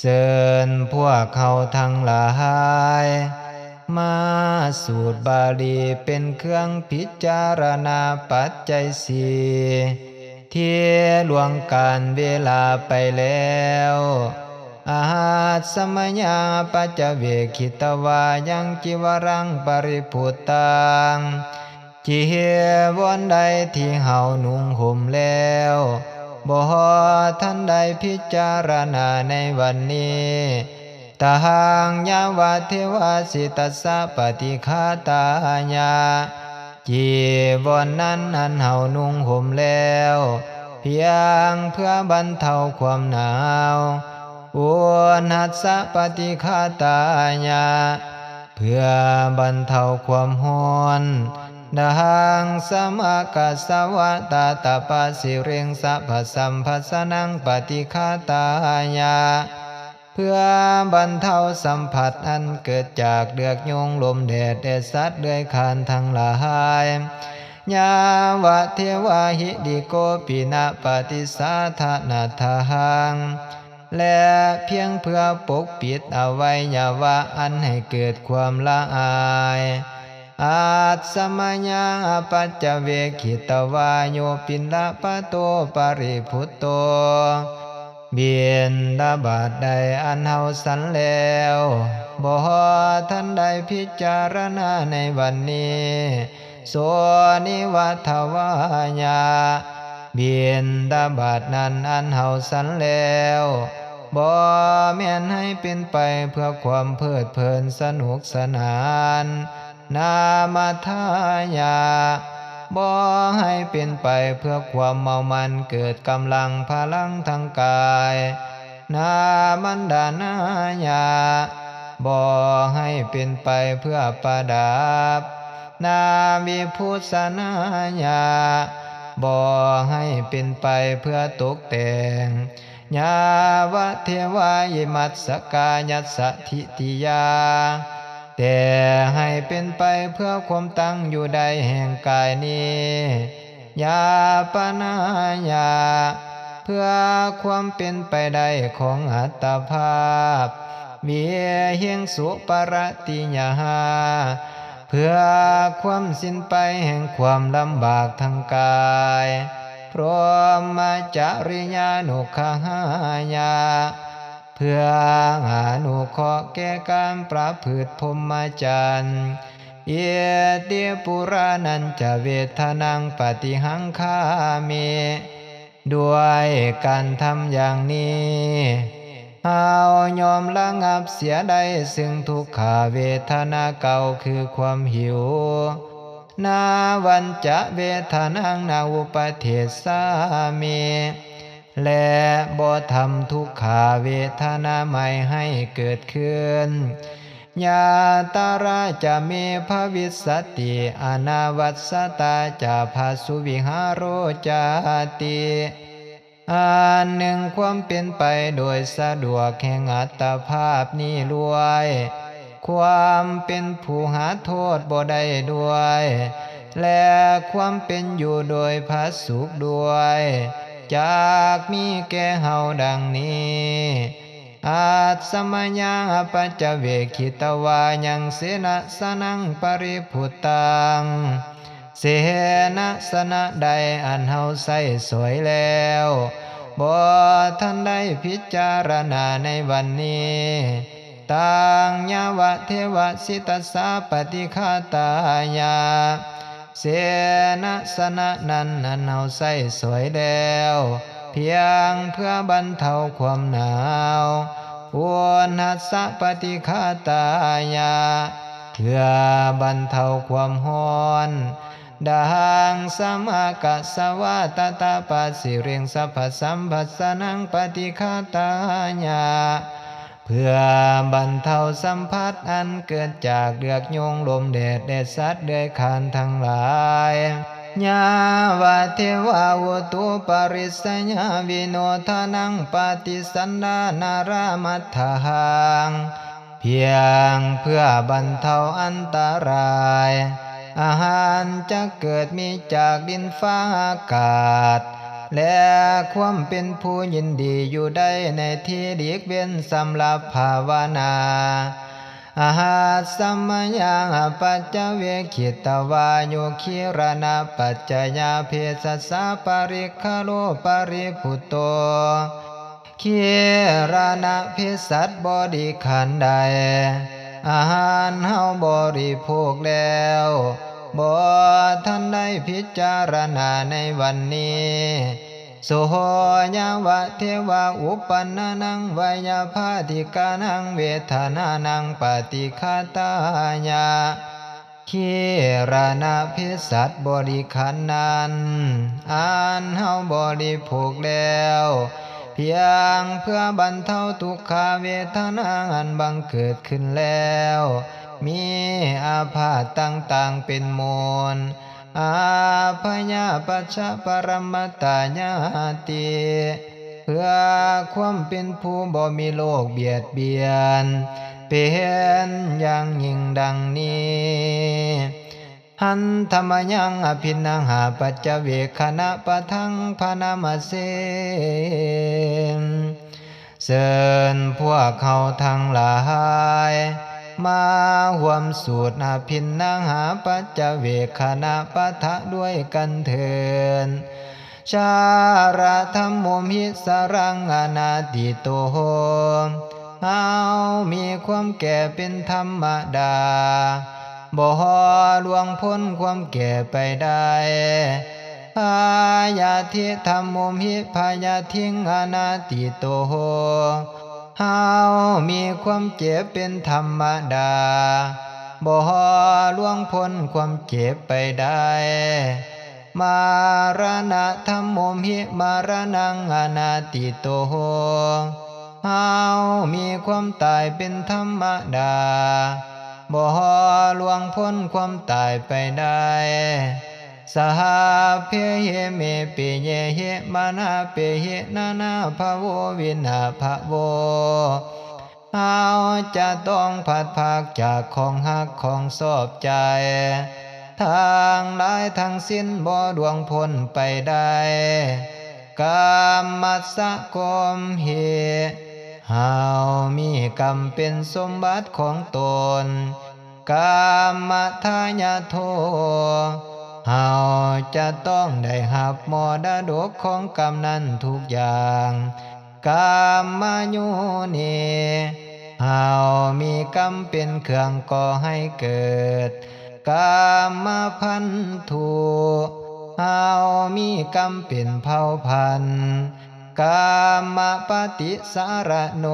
ເຊີນພວກເຮົາທັງຫຼາຍ ມາສູດບາລີເປັນເຄື່ອງພິຈາລະນາປັດໄຈສີ່ ທີ່ລ່ວງການເວລາໄປແລ້ວ. ອະຫັດສະມະຍາປັດຈະເວກຂິດຕະວາຍັງຈີວະລັງປະລິພຸດຕັງ ຈີວອນໃດທີ່ເຮົານຸ່ງຫົ່ມແລ້ວ ບໍ່ທັນໄດ້ພິຈາລະນາໃນວັນນີ້ ຕະຫັງຍາວະເທວາສິຕັດສະປະຕິຄາຕາຍະ ຈີວອນນັ້ນອັນເຮົານຸ່ງຫົ່ມແລ້ວ ພຽງເພື່ອບັນເທົາຄວາມໜາວ. ອຸນະສະປະຕິຄາຕາຍະ ເພື່ອບັນເທົາຄວາມຮ້ອນ. ດັງສະມະກະສະວະຕາຕະປະສິລິງສະພະສຳພັດສະນັງປະຕິຄາຕາຍະ ເພື່ອບັນເທົາສຳພັດອັນເກີດຈາກເລືອກຍຸງ ລົມແດດ ແລະ ສັດເລືອຍຄານທັງຫຼາຍ. ຍາວະເທວາຫິລິໂກປິນະປະຕິສາທະນະທະຫັງ ແລະ ພຽງເພື່ອປົກປິດອະໄວຍະວະອັນໃຫ້ເກີດຄວາມລະອາຍ. ອັດສະມະຍັງອະປັດຈະເວກິຕະວາໂຍປິນລະປະໂຕປະລິພຸດໂຕ. ບິນທະບາດໃດອັນເຮົາສັນແລ້ວ ບໍ່ທັນໄດ້ພິຈາລະນາໃນວັນນີ້ ໂສນິວະທະວາຍະ ບິນທະບາດນັ້ນອັນເຮົາສັນແລ້ວ ບໍ່ແມ່ນໃຫ້ເປັນໄປເພື່ອຄວາມເພີດເພີນສະໜຸກສະໜານ. ນາມັດຖາຍະ ບໍ່ໃຫ້ເປັນໄປເພື່ອຄວາມເມົາມັນເກີດກຳລັງພະລັງທາງກາຍ. ນາມັນດານາຍະ ບໍ່ໃຫ້ເປັນໄປເພື່ອປະດັບ. ນາວິພູສະນາຍະ ບໍ່ໃຫ້ເປັນໄປເພື່ອຕົກແຕ່ງ. ຍາວະເທວາອິມັດສະກາຍັດສະທິຕິຍາ ແຕ່ໃຫ້ເປັນໄປເພື່ອຄວາມຕັ້ງຢູ່ໄດ້ແຫ່ງກາຍນີ້. ຍາປະນາຍະ ເພື່ອຄວາມເປັນໄປໄດ້ຂອງອັດຕະພາບ. ວິຫິງສຸປະຕິຍະຫາ ເພື່ອຄວາມສິ້ນໄປແຫ່ງຄວາມລຳບາກທາງກາຍ. ພົມມະຈະລິຍານຸກະຫາຍະ ເພື່ອອະນຸເຄາະແກ່ການປະພຶດພົມມະຈັນ. ອິຕິປຸຣານັນຈະເວທະນັງປະຕິຫັງຄາມິ ດ້ວຍການທຳຢ່າງນີ້ ເຮົາຍ່ອມລະງັບເສຍໄດ້ເຊິ່ງທຸກຂະເວທະນາເກົ່າ ຄືຄວາມຫິວ. ນາວັນຈະເວທະນັງນະອຸປະເທສາມິ ແລະ ບໍ່ທຳທຸກຂະເວທະນາໃໝ່ໃຫ້ເກີດຂຶ້ນ. ຍາຕະລາຈະເມພະວິສສະຕິ ອະນາວັດສະຕາຈະພະສຸວິຫາໂຣຈາຕິ. ອັນໜຶ່ງຄວາມເປັນໄປໂດຍສະດວກແຫ່ງອັດຕະພາບນີ້ລວຍ ຄວາມເປັນຜູ້ຫາໂທດບໍ່ໄດ້ດ້ວຍ ແລະ ຄວາມເປັນຢູ່ໂດຍຜະສຸກດ້ວຍ ຈັກມີແກ່ເຮົາດັ່ງນີ້. ອັດສະມະຍັງອະປັດຈະເວກິຕະວາຍັງເສນະສະນັງປະລິພຸດຕັງ ເສນະສະນະໃດອັນເຮົາໃຊ້ສອຍແລ້ວ ບໍ່ທັນໄດ້ພິຈາລະນາໃນວັນນີ້ ຕັງຍາວະເທວະສິຕະສາປະຕິຄາຕາຍະ ເສນະສະນະນັ້ນອັນເຮົາໃຊ້ສອຍແລ້ວ ພຽງເພື່ອບັນເທົາຄວາມໜາວ. ອຸນະສະປະຕິຄາຕາຍະ ເພື່ອບັນເທົາຄວາມຮ້ອນ. ດັງສະມາກະສະວາຕະຕະປະສິລິງສະພະສຳພັດສະນັງປະຕິຄາຕາຍະ ເພື່ອບັນເທົາສຳຜັດອັນເກີດຈາກເລືອກຍຸງ ລົມແດດ ແລະ ສັດເລືອຍຄານທັງຫຼາຍ. ຍາວະເທວາອຸຕຸປະລິສະຍາວິໂນທະນັງປະຕິສັນດານາລາມັດຖະຫັງ ພຽງເພື່ອບັນເທົາອັນຕະລາຍ ອາຫານຈະເກີດມີຈາກດິນຟ້າອາກາດ ແລະ ຄວາມເປັນຜູ້ຍິນດີຢູ່ໄດ້ໃນທີ່ຫຼີກເວັ້ນສຳລັບພາວະນາ. ອະຫັດສະມະຍັງອະປັດຈະເວກິຕະວາໂຍຄີລະນະປັດຈະຍາເພສັດສາປະລິກຂະໂລປະລິພຸດໂຕ. ຄີລານະເພສັດບໍລິກຂານໃດ ອາຫານເຮົາບໍລິໂພກແລ້ວ ບໍ່ທັນໄດ້ພິຈາລະນາໃນວັນນີ້ ໂສຍາວະເທວາອຸປັນນານັງວາຍາພາທິການັງເວທະນານັງປະຕິຄາຕາຍະ. ເຄ ຄີລານະເພສັດບໍລິຂານນັ້ນ ອັນເຮົາບໍລິໂພກແລ້ວ ພຽງເພື່ອບັນເທົາທຸກຂະເວທະນາອັນບັງເກີດຂຶ້ນແລ້ວ ມີອາພາດຕ່າງໆເປັນມູນ ອາພະຍາປັດຊະປະລະມະຕາຍາຕິ ເພື່ອຄວາມເປັນຜູ້ບໍ່ມີໂລກບຽດບຽນ ເປັນຢ່າງຍິ່ງດັ່ງນີ້ ຫັນທະມະຍັງອະພິນນະຫາປັດຈະເວກຂະນະປະທັງພະນາມະເສ ເຊີນພວກເຮົາທັງຫຼາຍ ມາຮ່ວມສູດອະພິນນະຫາປັດຈະເວກຂະນະປະທະດ້ວຍກັນເທີນ ຊາລະທຳມຸມຫິສະລັງອະນາຕິໂຕ ເຮົາມີຄວາມແກ່ເປັນທຳມະດາ ບໍ່ລ່ວງພົ້ນຄວາມແກ່ໄປໄດ້ ພະຍາທິທຳມຸມຫິພະຍາທິງອະນາຕິໂຕ ເຮົາມີຄວາມເຈັບເປັນທຳມະດາ ບໍ່ລ່ວງພົ້ນຄວາມເຈັບໄປໄດ້ ມະລະນະທຳມຸມຫິມະລະນັງອະນາຕິໂຕ ເຮົາມີຄວາມຕາຍເປັນທຳມະດາ ບໍ່ລ່ວງພົ້ນຄວາມຕາຍໄປໄດ້ ສະຫະເພຫິເມປິເຍຫິມະນາເປຫິນານາພະໂວວິນາພະໂວ ເຮົາຈະຕ້ອງພັດພາກຈາກຂອງຮັກຂອງຊອບໃຈ ທັງຫຼາຍທັງສິ້ນບໍ່ລ່ວງພົ້ນໄປໄດ້ ກຳມັດສະໂກມຫິ ເຮົາມີກຳເປັນສົມບັດຂອງຕົນ ກຳມະທາຍາໂທ ເຮົາຈະຕ້ອງໄດ້ຮັບມໍລະດົກຂອງກຳນັ້ນທຸກຢ່າງ ກຳມະໂຍນີ ເຮົາມີກຳເປັນເຄື່ອງກໍ່ໃຫ້ເກີດ ກຳມະພັນທຸ ເຮົາມີກຳເປັນເຜົ່າພັນ ກຳມະປະຕິສາລະໂນ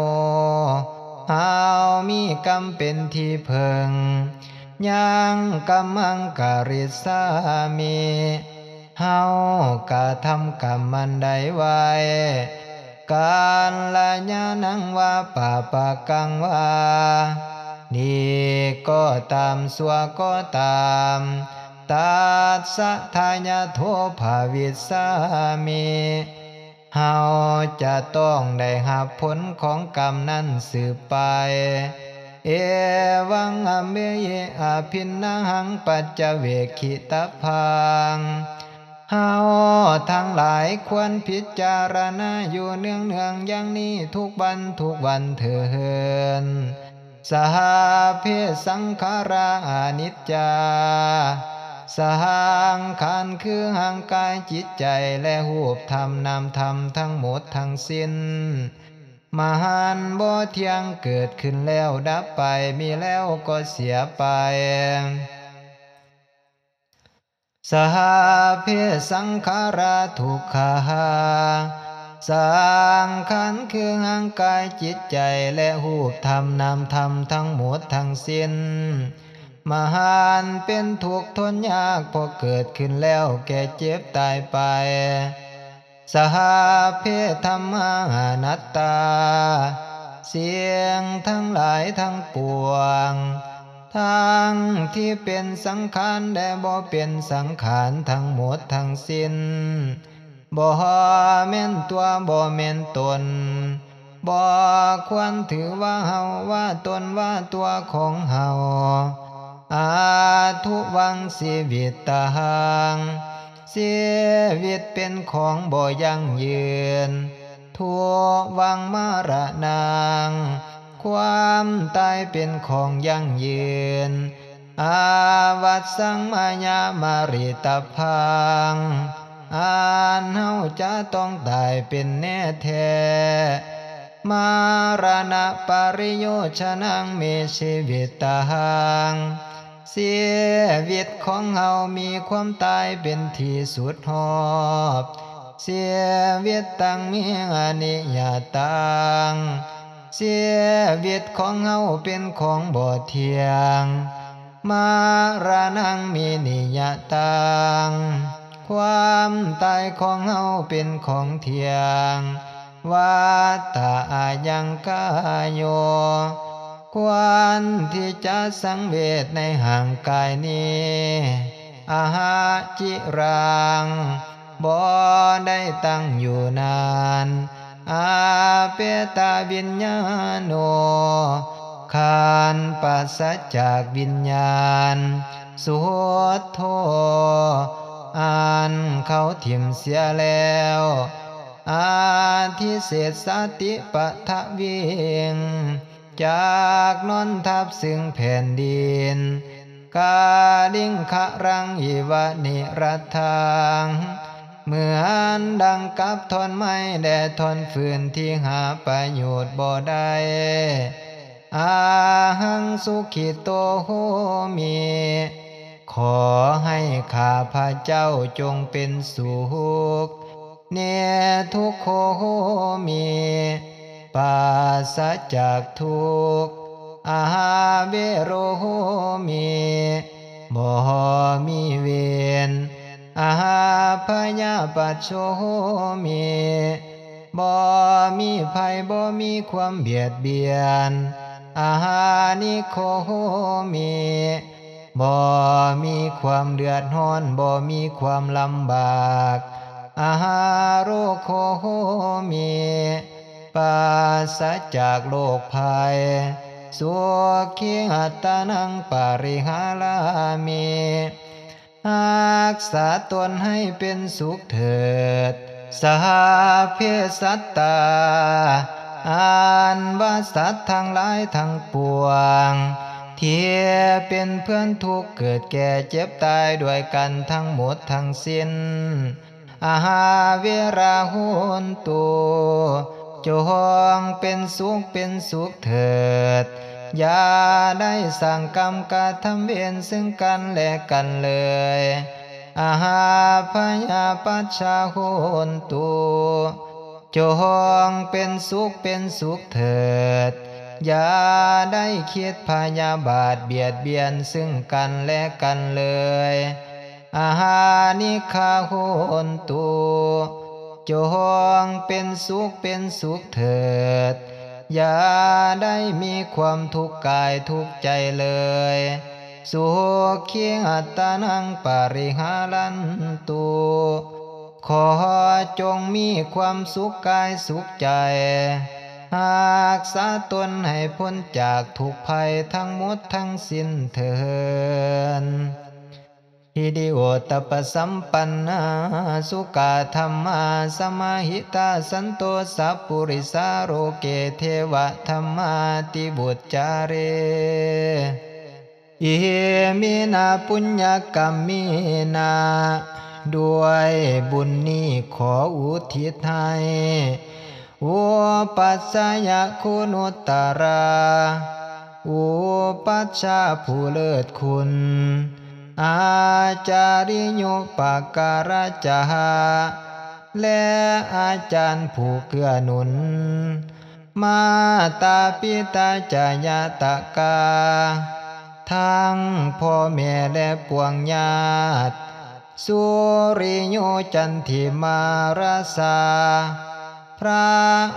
ເຮົາມີກຳເປັນທີ່ເພິ່ງ ຍັງກຳມັງກະລິດສາມິ ເຮົາກະທຳກຳອັນໃດໄວ້ ກັນລະຍານັງວາປາປະກັງວາ ດີກໍຕາມ ຊົ່ວກໍຕາມ ຕັດສະທາຍາໂທພະວິດສາມິ ເຮົາຈະຕ້ອງໄດ້ຮັບຜົນຂອງກຳນັ້ນສືບໄປ ເອວັງອະເມຫິອະພິນນະຫັງປັດຈະເວກຂິຕະພັງ ເຮົາທັງຫຼາຍຄວນພິຈາລະນາຢູ່ເນືອງໆຢ່າງນີ້ທຸກວັນທຸກວັນເທີນ ສະຫະເພສັງຂາລາອະນິດຈາ ສັງຂານຄືຮ່າງກາຍຈິດໃຈ ແລະ ຮູບທຳນາມທຳທັງໝົດທັງສິ້ນ ມະຫັນບໍ່ທ່ຽງ ເກີດຂຶ້ນແລ້ວດັບໄປ ມີແລ້ວກໍເສຍໄປ ສະຫະເພສັງຂາລາທຸກຂາ ສັງຂານຄືຮ່າງກາຍຈິດໃຈ ແລະ ຮູບທຳນາມທຳທັງໝົດທັງສິ້ນ ມະຫັນເປັນທຸກທົນຍາກ ເພາະເກີດຂຶ້ນແລ້ວແກ່ເຈັບຕາຍໄປ ສະຫະເພທຳມາອະນັດຕາ ສິ່ງທັງຫຼາຍທັງປວງ ທັງທີ່ເປັນສັງຂານ ແລະ ບໍ່ເປັນສັງຂານ ທັງໝົດທັງສິ້ນ ບໍ່ແມ່ນຕົວ ບໍ່ແມ່ນຕົນ ບໍ່ຄວນຖືວ່າເຮົາ ວ່າຕົນ ວ່າຕົວຂອງເຮົາ ອາທຸວັງຊີວິດຕະຫັງ ຊີວິດເປັນຂອງບໍ່ຢັ້ງຢືນ ທຸວັງມະລະນັງ ຄວາມຕາຍເປັນຂອງຢັ້ງຢືນ ອາວັດສັງມາຍາມະລິຕະພັງ ອັນເຮົາຈະຕ້ອງຕາຍເປັນແນ່ແທ້ ມະລະນະປະລິໂຍຊະນັງເມຊີວິດຕະຫັງ ຊີວິດຂອງເຮົາມີຄວາມຕາຍເປັນທີ່ສຸດຮອບ ຊີວິດຕັງເມອະນິຍະຕັງ ຊີວິດຂອງເຮົາເປັນຂອງບໍ່ທ່ຽງ ມະລະນັງ ເມນິຍະຕັງ ຄວາມຕາຍຂອງເຮົາເປັນຂອງທ່ຽງ ວັດຕາ ອາຍັງ ກາໂຍ ຄວນທີ່ຈະສັງເວດໃນຮ່າງກາຍນີ້ ອາຫາ ຈິຣັງ ບໍ່ໄດ້ຕັ້ງຢູ່ນານ ອາເປຕະວິນຍາໂນ ຄັນປາສະຈາກວິນຍານ ສຸດໂທ ອັນເຂົາຖິ້ມເສຍແລ້ວ ອາທິເສສະຕິປະທະວິງ ຈັກນອນທັບຊຶ່ງແຜ່ນດິນ ກາລິງຄະລັງ ອິວະນິລັດທັງ ເໝືອນດັ່ງກັບທ່ອນໄມ້ ແລະ ທ່ອນຟືນທີ່ຫາປະໂຫຍດບໍ່ໄດ້ ອາຫັງສຸຂິໂຕໂຫມິ ຂໍໃຫ້ຂ້າພະເຈົ້າຈົ່ງເປັນສຸກ ເນທຸກໂຄໂຫມິ ປາສະຈາກທຸກ ອາຫາເວໂຣໂຫມິ ບໍ່ມີເວນ ອາຫາພະຍາປັດໂຊໂຫມິ ບໍ່ມີໄພ ບໍ່ມີຄວາມບຽດບຽນ ອາຫານິໂຄໂຫມິ ບໍ່ມີຄວາມເດືອດຮ້ອນ ບໍ່ມີຄວາມລຳບາກ ອາຫາໂຣໂຄໂຫມິ ປາສະຈາກໂລກໄພ ສຸຂີອັດຕານັງປະລິຫາລາມິ ຮັກສາຕົນໃຫ້ເປັນສຸກເຖີດ ສະຫະເພສັດຕາ ອັນວ່າສັດທັງຫຼາຍທັງປວງ ທີ່ເປັນເພື່ອນທຸກເກີດແກ່ເຈັບຕາຍດ້ວຍກັນທັງໝົດທັງສິ້ນ ອາຫາເວລາໂຫນຕຸ ຈົ່ງເປັນສຸກເປັນສຸກເຖີດ ຢ່າໄດ້ສ້າງກຳກະທຳເວນຊຶ່ງກັນແລະກັນເລີຍ ອາຫາພະຍາປັດຊາໂຫນຕຸ ຈົ່ງເປັນສຸກເປັນສຸກເຖີດ ຢ່າໄດ້ຄິດພະຍາບາດບຽດບຽນຊຶ່ງກັນແລະກັນເລີຍ ອາຫານິຄາໂຫນຕຸ ຈົ່ງເປັນສຸກເປັນສຸກເຖີດ ຢ່າໄດ້ມີຄວາມທຸກກາຍທຸກໃຈເລີຍ ສຸຂີອັດຕານັງປະລິຫາລັນຕຸ ຂໍຈົ່ງມີຄວາມສຸກກາຍສຸກໃຈ ຮັກສາຕົນໃຫ້ພົ້ນຈາກທຸກໄພທັງໝົດທັງສິ້ນເທີ້ນ. ຫິລິໂອດຕະປະສຳປັນນາ ສຸກາທຳມາສະມາຫິຕາ ສັນໂຕສັບປຸລິສາ ໂລເກເທວະທຳມາທິວຸດຈາເຣ ອິເມນະປຸນຍະກຳເມນະ ດ້ວຍບຸນນີ້ຂໍອຸທິດໃຫ້ ອຸປັດຊະຍະຄຸນຸດຕະລາ ອຸປັດຊາຜູ້ເລີດຄຸນ ອາຈາລິໂຍປະກາລະຈະຫະ ແລະ ອາຈານຜູ້ເກື້ອໜູນ ມາຕາປິຕາຈະຍາຕະກາ ທັງພໍ່ແມ່ ແລະ ປວງຍາດ ສຸລິໂຍຈັນທິມາລາຊາ ພະ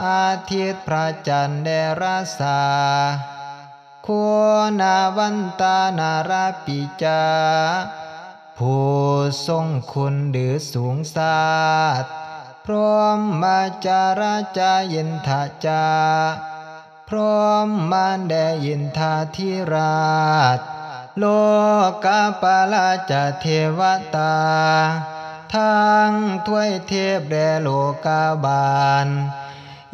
ອາທິດ ພະຈັນ ແລະ ລາຊາ ຄຸນາວັນຕານາລາປິຈາ ຜູ້ຊົງຄຸນຫຼືສູງຊາດ ພົມມະຈາລາຈາ ອິນທະຈາ ພົມມານ ແລະ ອິນທາທິລາດ ໂລກາປາລາຈະເທວະຕາ ທັງທວາຍເທບ ແລະ ໂລກາບານ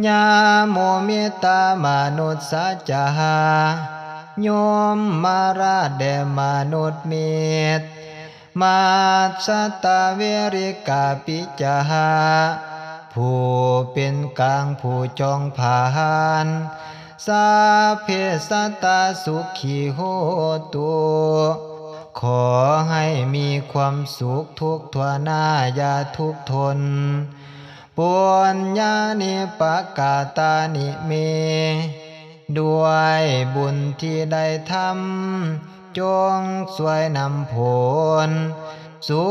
ຍາໂມເມດຕາມະນຸດສາຈະຫະ ຍົມມະລາດ ແລະ ມະນຸດມິດ ມາດສະຕາເວລິກາປິຈະຫະ ຜູ້ເປັນກາງ ຜູ້ຈອງຜານ ສັບເພສັດຕາສຸຂີໂຫຕຸ ຂໍໃຫ້ມີຄວາມສຸກທຸກທົ່ວໜ້າ ຢ່າທຸກທົນ ປຸນຍານິປະກາຕານິເມ ດ້ວຍບຸນທີ່ໄດ້ທຳ ຈົ່ງຊ່ວຍນຳຜົນ ສຸ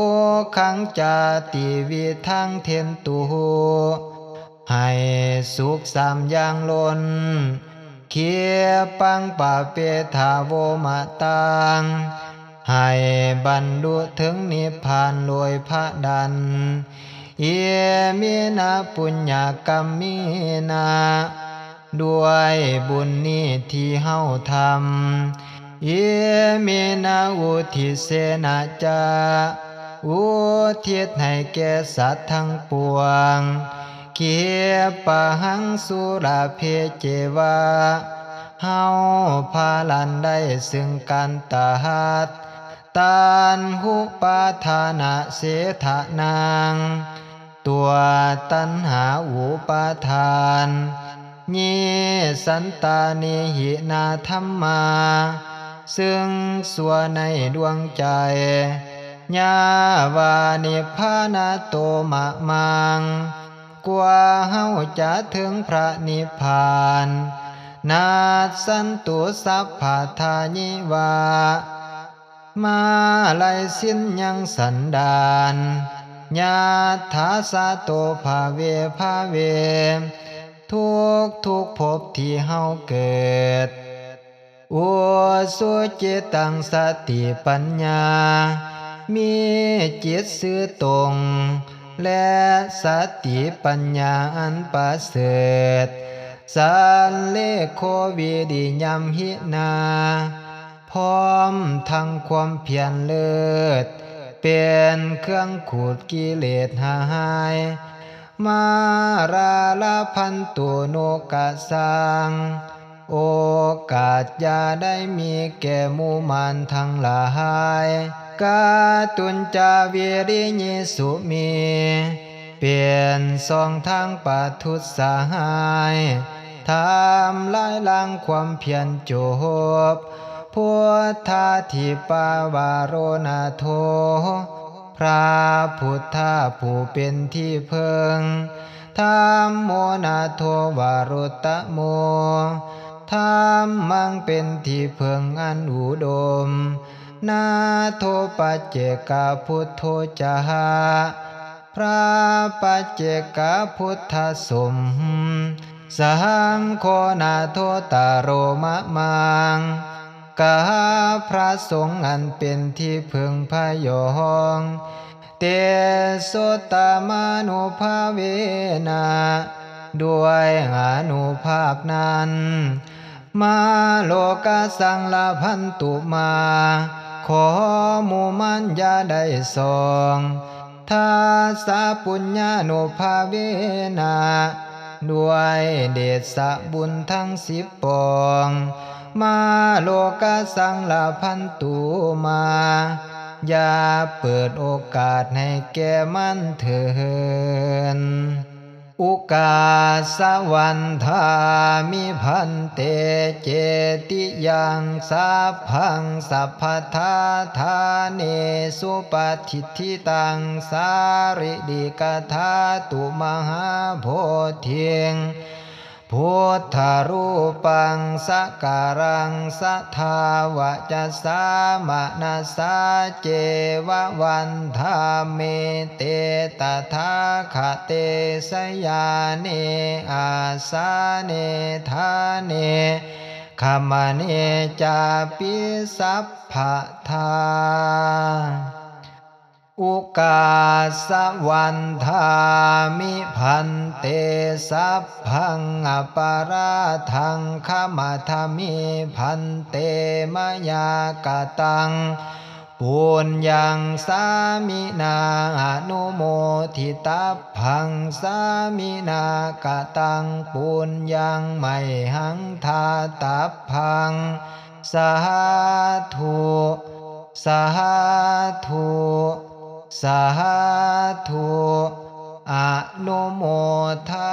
ຂັງຈາຕິວິທັງເທັນຕຸ ໃຫ້ສຸກສາມຢ່າງລົ້ນ ຄີປັງປະເປທາໂວມະຕັງ ໃຫ້ບັນລຸເຖິງນິບພານໂດຍພະດັນ ອິເມນະປຸນຍະກຳເມນະ ດ້ວຍບຸນນີ້ທີ່ເຮົາທຳ ອິເມນະອຸທິດເສນະຈະ ອຸທິດໃຫ້ແກ່ສັດທັງປວງ ຄີປະຫັງສຸລະເພເຈວະ ເຮົາພາລັນໄດ້ເຊິ່ງການຕັດ ຕັນຫຸປາທານະເສທະນັງ ຕົວະຕັນຫາອຸປາທານ ເຍສັນຕານິຫິນາທຳມາ ເຊິ່ງຊົ່ວໃນດວງໃຈ ຍາວານິບພານະໂຕມະມັງ ກວ່າເຮົາຈະເຖິງພະນິບພານ ນັດສັນຕຸສັບພະທາຍິວະ ມາໄລສິນຍັງສັນດານ ຍັດຖາສະໂຕພະເວພະເວ ທຸກໆພົບທີ່ເຮົາເກີດ ອຸສຸຈິດຕັງສະຕິປັນຍາ ມີຈິດຊື່ຕົງ ແລະ ສະຕິປັນຍາອັນປະເສີດ ສັນເລໂຄວິລິຍຳຫິນາ ພ້ອມທັງຄວາມພຽນເລີດ ເປັນເຄື່ອງຂູດກິເລດຫາຍ ມາລາລະພັນຕຸໂນກະສັງ ໂອກາດຢ່າໄດ້ມີແກ່ໝູ່ມານທັງຫຼາຍ ກະຕຸນຈາວິລິຍິສຸເມ ເປັນຊ່ອງທາງປະທຸດສະຫາຍ ທຳລາຍລ້າງຄວາມພຽນຈົບ ພຸດທາທິປະວາໂຣນາໂທ ພະພຸດທະຜູ້ເປັນທີ່ເພິ່ງ ທຳໂມນາໂທວະລຸດຕະໂມ ທຳມັງເປັນທີ່ເພິ່ງອັນອຸດົມ ນາໂທປັດເຈກະພຸດໂທຈະຫະ ພະປັດເຈກະພຸດທະສົມ ສັງໂຄນາໂທຕະໂຣມະມັງ ກະພະສົງອັນເປັນທີ່ເພິ່ງພະຍອງ ເຕໂສຕະມານຸພາເວນະ ດ້ວຍອານຸພາບນັ້ນ ມາໂລກະສັງລະພັນຕຸມາ ຂໍໝູ່ມານຢ່າໄດ້ສອງ ທັດສະປຸນຍານຸພາເວນະ ດ້ວຍເດຊະບຸນທັງສິບປອງ ມາໂລກະສັງລະພັນຕຸມາ ຢ່າເປີດໂອກາດໃຫ້ແກ່ມັນເທີນ. ອຸກາສະວັນທາມິພັນເຕ ເຈຕິຍັງສັບພັງສັບພະທາທາເນສຸປະທິດທິຕັງ ສາຣິລິກະທາຕຸມະຫາໂພທິງ ພຸດທະຮູປັງສະກາລັງ ສະທາວະຈະສາມະນະສາເຈວະວັນທາມິ ເຕຕະຖາຄະເຕ ສະຍາເນ ອາສາເນ ຖາເນ ຂະມະເນຈາປິ ສັບພະທາ ອຸກາສະວັນທາມິພັນເຕ ສັບພັງອະປະລາທັງຂະມະທາມິພັນເຕ ມະຍາກະຕັງ ປຸນຍັງສາມິນາ ອະນຸໂມທິຕັບພັງ ສາມິນາກະຕັງ ປຸນຍັງໄມຫັງທາຕັບພັງ ສາທຸ ສາທຸ ສາທຸ ອະນຸໂມທາ